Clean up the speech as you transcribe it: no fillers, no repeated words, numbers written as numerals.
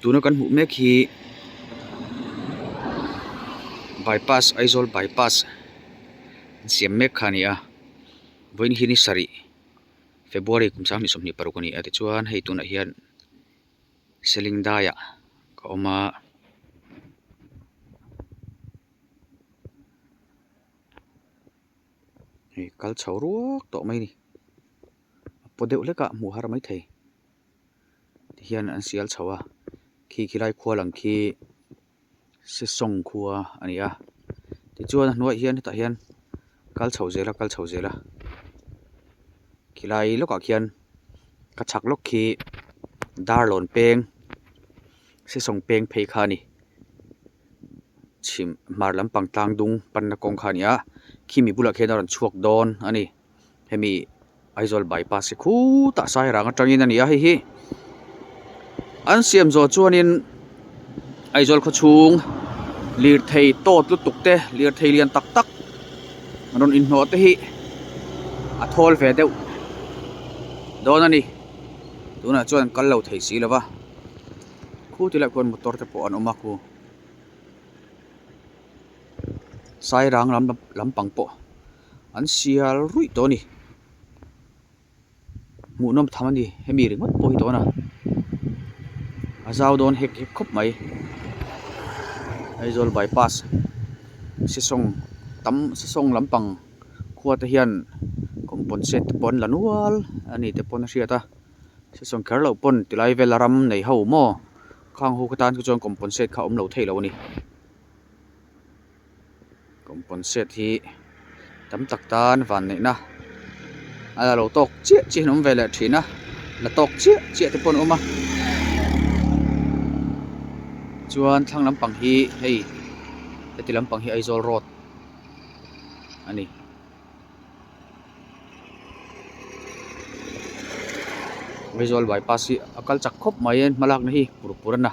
Tuna kan hmuh mek hi bypass Aizawl bypass an siam mek kha a ni a vawiin hi ni sarih February kum 2026 a ni a tichuan hei tunah hian seling daiah ka awm a. Hei kal chho ruak tawh mai a ni a paw deuh hlek a hmuh har maithei tihian an sial chho a khi khilai khua lang khi sesawng khua a ni a tichuan a hnuaiah hian hetah hian kal chho zel a kal chho zel a khilai lawkah khian ka chhak lawk khi darlawn peng sesawng peng phei kha a ni. Chhim hmar lampang tlang dung panna kawng kha a ni a khimi bulah khian a rawn chhuak dawn a ni hemi Aizawl bypass hi khutah sairang atangin a ni a hei hi an siam zawh chuanin Aizawl khaw chhung lirthei tawt lutuk te lirthei lian tak tak rawn inhnawh te hi a thawl ve deuh dawn a ni tunah chuan an kal lo thei si lo va khu tilai khuan motor te pawh an awm a khu. Sairang lam lampang pawh an sial ruih tawh a ni hmuhnawm tham a ni hemi ringawt pawh hi dawn a a zau dawn hek hek khawp mai Aizawl bypass sesawng tam sesawng lampang khua te hian componsate te pawh an la nual a ni te pawn a hriat a sesawng kher loh pawn tilai vel a ram nei ho maw. Khang ho ka tan chu chuan componsate kha a awm lo thei lo a ni componsate hi tam tak tan van neih na a la lo tawk chiah chiah in a awm ve leh thin a la tawk chiah chiah te pawh an awm a chuan thlang lampang hi hei heti lampang hi Aizawl road a ni. Aizawl bypass hi a kal chak khawp mai a hmalakna hi pur pur a na.